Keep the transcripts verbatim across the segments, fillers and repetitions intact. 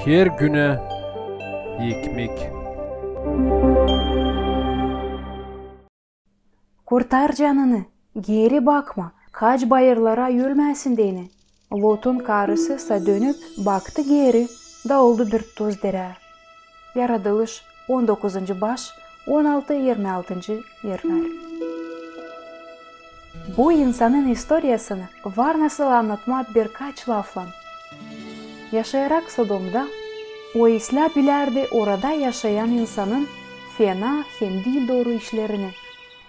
Her günä ekmek. Kurtar canını, geeri bakma, kaç bayırlara ölmäsin deyni. Lotun karısı sa dönüp baktı geeri da oldu bir toz derä. Yaradılış, on dokuzuncı baş, on altı irmi altıncı erlär. Bu insanın istoriyasını var nasıl annatmaa birkaç laflan. Yaşayarak Sodomda, o islää bilärdi orada yaşayan insanın fena hem diil dooru işlerini.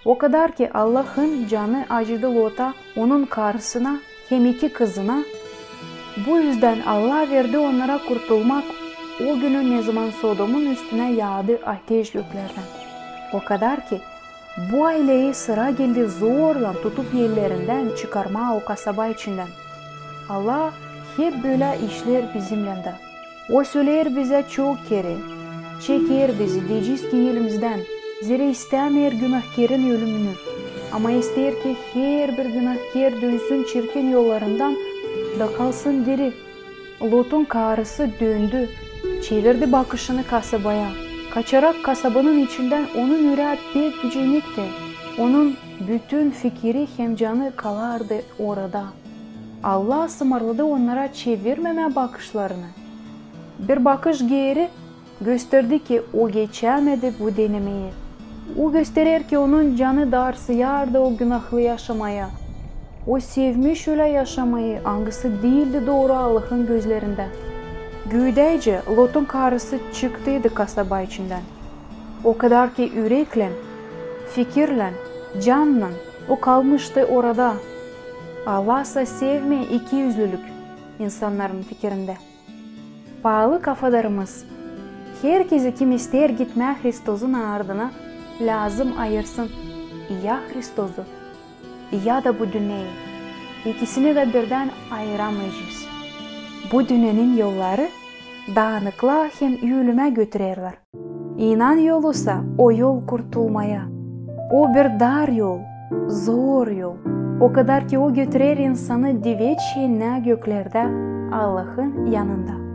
O kadar ki Allahın canı acıdı Lota, onun karısına hem iki kızına. Bu üzdän Allah verdi onnara kurtulmak o günü, nezaman Sodomun üstünä yaadı ateş göklerdän. O kadar ki bu ayleyi sıra geldi zorlan tutup ellerinden çıkarmaa o kasaba içindän. Allah hep bölä işleer bizimnän dä. O söleer bizä çok kerä: çeker bizi, deyecez ki, elimizdän, zerä istämeer günahkerin ölümünü, ama isteer ki herbir günahker dönsün çirkin yollarından da kalsın diri. Lotun karısı döndü, çevirdi bakışını kasabaya. Kaçarak kasabanın içindän onun ürää pek gücenikti. Onun bütün fikiri hem canı kalardı orada. Allah sımarladı onnara çevirmemää bakışlarını. Bir bakış geeri gösterdi ki o geçämedi bu denemeyi. O gösterer ki onun canı daarsıyardı o günahlı yaşamaya. O sevmiş ölä yaşamayı, angısı diildi dooru Allahın gözlerindä. Güydäcä Lotun karısı çıktıydı kasaba içindän. O kadar ki üreklän, fikirlän, cannan o kalmıştı orada. Allah sa sevmeer ikiüzlülük insannarın fikirindä. Paalı kafadarımız, herkezi, kim isteer gitmää Hristozun ardına, lääzım ayırsın ya Hristozu, ya da bu dünneyi. İkisini dä birdän ayıramayacez. Bu dünnenin yolları daanıklaa hem ölümä götürerlär. İnan yolu sa o yol kurtulmaya. O bir dar yol, zor yol. O kadar ki o götürer insanı diveç ennä göklerdä Allahın yanında.